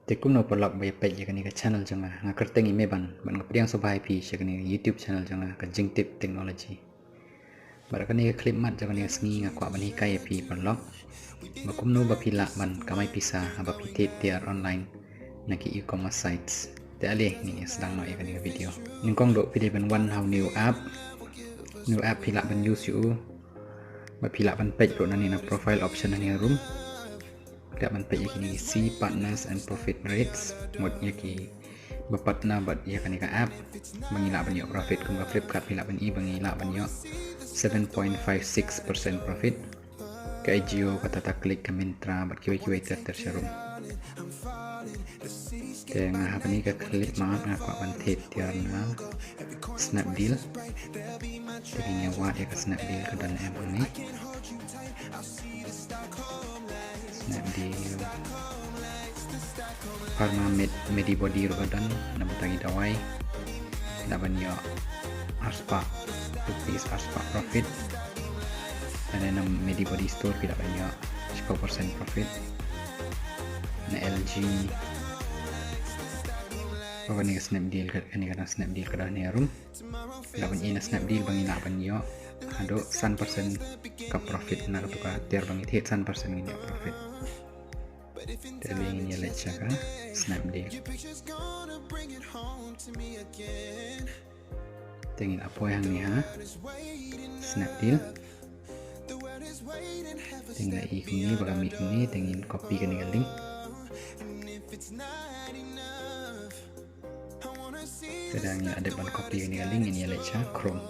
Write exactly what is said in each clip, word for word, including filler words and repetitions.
Te kumno paralok ba ïa peit ïa kane ka channel jong nga, nga kyrteng i Meban, bad nga pdiang sngewbha ïa phi sha kane ka YouTube channel jong nga, ka Jingtip Technology. Bad ha kane ka khyllipmat jong kane ka sngi nga kwah ban hikai ïa phi paralok ba kumno ba phi lah ban kamai pisa haba phi thied tiar online na ki e-commerce sites. Te ale ngin ïa sdang noh ïa kane ka video. Nyngkong duh phi dei ban wan ha u new app. New app phi lah ban use ïa u. Bad phi lah ban peit ruh nangne na profile option nangne harum. Phi lah ban peit ïa kine ki see partners and profit rates. Mut ïa ki ba partner bad ïa kane ka app ba ngi lah ban ïoh profit, kum ka Flipkart phi lah ban i ba ngi lah ban ïoh seven point five six percent profit. Ka Ajio, ka Tata Click, ka Myntra bad kiwei kiwei ter ter sharum. Te nga ha kane ka khyllipmat nga kwah ban thied tiar na Snapdeal. Te ngin ïa wad ïa ka Snapdeal ka don em hangne. Snapdeal. Pharma Med, Medibody ruh ka don na bynta ki dawai. Phi lah ban ïoh arspah rupees, arspah profit. Lane na Medibody Store phi lah ban ïoh shiphew percent profit. Na L G. Oh, kane ka Snapdeal, kane ka Snapdeal ka don hangne harum. Lah ban i na Snapdeal ba ngi lah ban ïoh haduh san percent ka profit na katu ka tiar ba ngi thied, san percent ngin ïoh profit. Te ale ngin ïa leit sha ka Snapdeal. Te ngin ïa poi hangne ha Snapdeal. Te ngin ïa i kumne, ba ka mih kumne, te ngin copy kane ka link. Te da ngi la dep ban copy kane ka link, ngin ïa leit sha Chrome.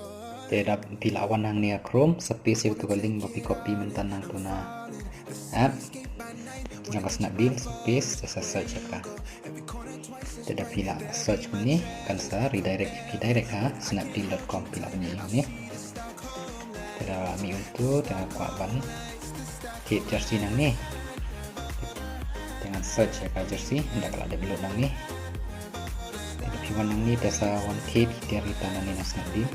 Te da phi la wan hangne ha Chrome, sa paste ïa uto ka link ba phi copy mynta na uto na app jong ka Snapdeal, sa paste, te sa search ïa ka. Te da phi la search kumne, kan sa redirect ïa phi direct ha snapdeal dot com, phi lah ban ïohi hangne. Te da mih uto, te nga kwah ban thied jersey nangne. Te ngan search ïa ka jersey, da ka la dep load nangne. Te da phi wan nangne, te sa wan thied ki tiar kita nangne na Snapdeal.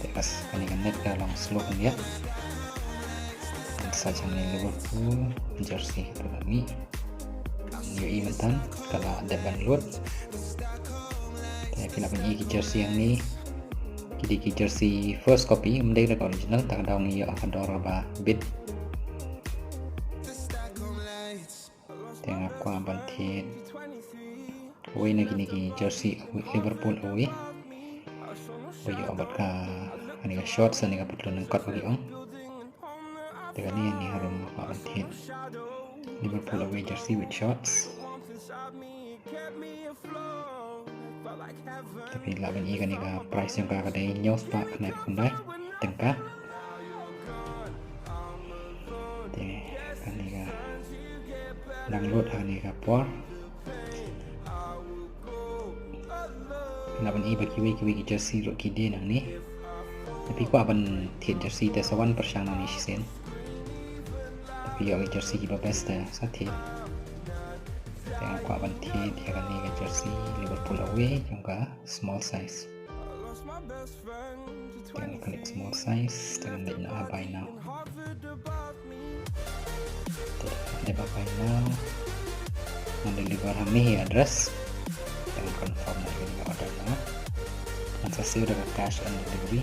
Te ka s-, kane ka net ka long slow khyndiat. Ngan search hangne Liverpool jersey, te da mih. Ïohi mynta ka la dep ban load. Te phi lah ban i ki jersey hangne. Ki dei ki jersey first copy, ym dei ka original, te ka daw ngi ïoh ha ka dor kaba bit. Te nga kwah ban thied uwei na kine ki jersey Liverpool away. Ba ïoh bad ka, kane ka shorts, kane ka patlun lyngkot ba ki ong. Te kane, kane harum, nga kwah ban thied Liverpool away jersey with shorts. Te phi lah ban i kane ka price jong ka, ka dei hynñiew spah khyndai phew khyndai tyngka. Te kane ka dang load ha kane ka por. Lah ban i ba kiwei kiwei ki jersey ruh ki dei nangne. Te phi kwah ban thied jersey te sa wan pyrshang nangne shisien. Te phi ïoh ki jersey kiba best te sa thied. Te nga kwah ban thied ïa kane ka jersey Liverpool away jong ka small size. Te ngan click small size, te ngan leit noh ha buy now. Te dep ha buy now. Ngan deliver hangne ha address. Te ngan confirm noh ïa ka order jong nga. Ngan sa siew da ka cash on delivery.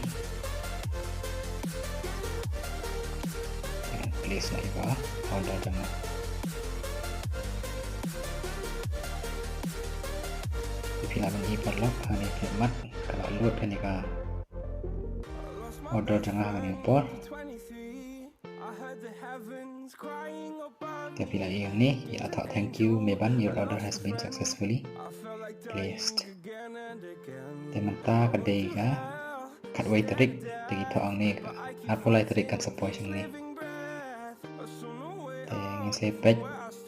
Te ngan place noh ïa ka order jong nga. Te phi lah ban i paralok, hangne phi mat. Ka la load kane ka order jong nga ha kane ka por. Te phi la ïohi hangne, ïa la thoh, "Thank you, Meban, your order has been successfully placed." Te mynta ka dei ka khatwei tarik, te ki thoh hangne ka arphew lai tarik kan sa poi shangne. Te ngin sa peit,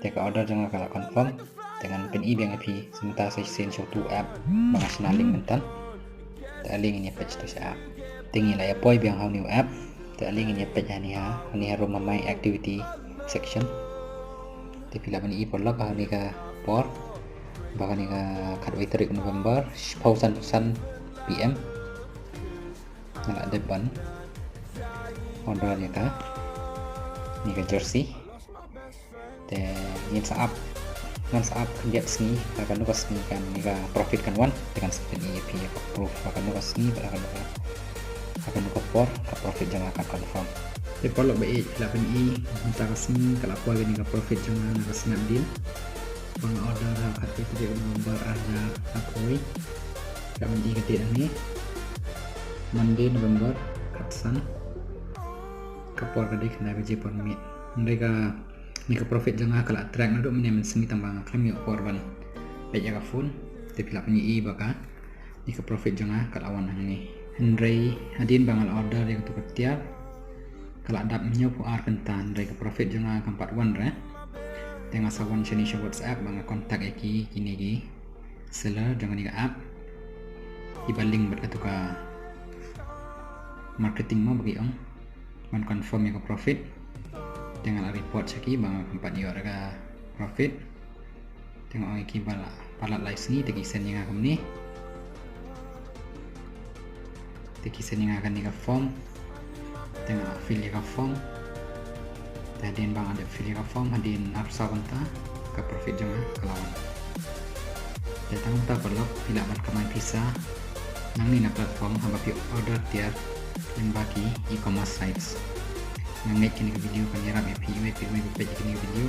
te ka order jong nga ka la confirm. Te ngan pyni biang ïa phi, sa mynta sa shisien sha uto u app ba nga shna link mynta. Te ale ngin ïa peit sha uto u app. Te ngi la ïa poi biang ha u new app. Te ale ngin ïa peit hangne ha, hangne harum ha My Activity section. Te phi lah ban i paralok hangne ka por ba kane ka khatwei tarik November, shiphew san, san P M. Nga la dep ban order ïa kane ka jersey. Te ngin sa ap, ngan sa ap khyndiat sngi, ha kano ka sngi kane ka profit kan wan, te ngan sa pyni ïa phi ïa ka proof ha kano ka sngi bad ha kano ka, ha kano ka por ka profit jong nga kan confirm. Te paralok ba ïeit, phi lah pyni mynta ka sngi ka la poi kane ka profit jong nga na ka Snapdeal. Ba nga order ha khatkhyndai tarik November ar hajar arphew wei. Phi lah pyni ka date hangne, Monday November khatsan. Ka por ka dei khyndai baje por miet. Hynrei kane ka profit jong nga ka la track naduh mynne mynsngi tang ba nga khlem ïoh por ban peit ïa ka phone. Te phi lah pyni ba kane ka profit jong nga ka la wan hangne. Hynrei hadien ba nga la order ïa kato ka tiar, ka la dap hynñiewphew ar kynta, hynrei ka profit jong nga kam pat wan re. Te nga sa wan shane sha WhatsApp ba nga contact ïa ki, kine ki seller jong kane ka app, kiba link bad kato ka marketing mo ba ki ong, ban confirm ïa ka profit. Te nga la report sha ki ba nga kam pat ïoh re ka profit. Te nga ong ïa ki ba la palat lai sngi, te ki send ïa nga kumne. Te ki send ïa nga kane ka form. Te nga fill ïa ka form. Te hadien ba nga dep fill ïa ka form, hadien arphew saw kynta ka profit jong nga ka la wan. Te tang kumta paralok, phi lah ban kamai pisa nangne na platform haba phi order tiar lyngba ki e-commerce sites. Nga ngeit kane ka video kan ïarap ïa phi iwei pa iwei ba peit ïa kane ka video.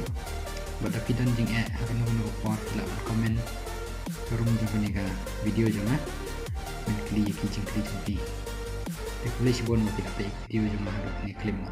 Bad lada phi don jingeh ha kano kano ka por, phi lah ban comment ha ka room jong kane ka video jong nga, ban kylli ïa ki jingkylli jong phi. Te khublei shibun ba phi la peit ïa ka video jong nga haduh kane ka clip mo.